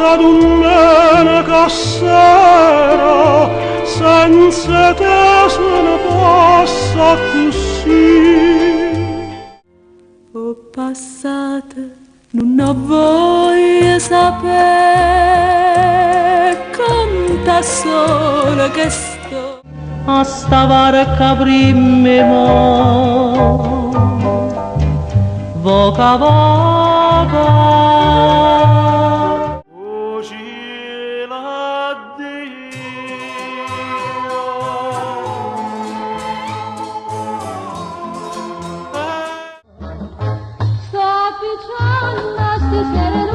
La domenica sera senza te se ne passa così. O passato nun 'o voglio sapè, conta solo chesto. A 'sta varca primm' 'e mo voca voca. O cielo a Dio. Sto appiccianno 'sti serenate.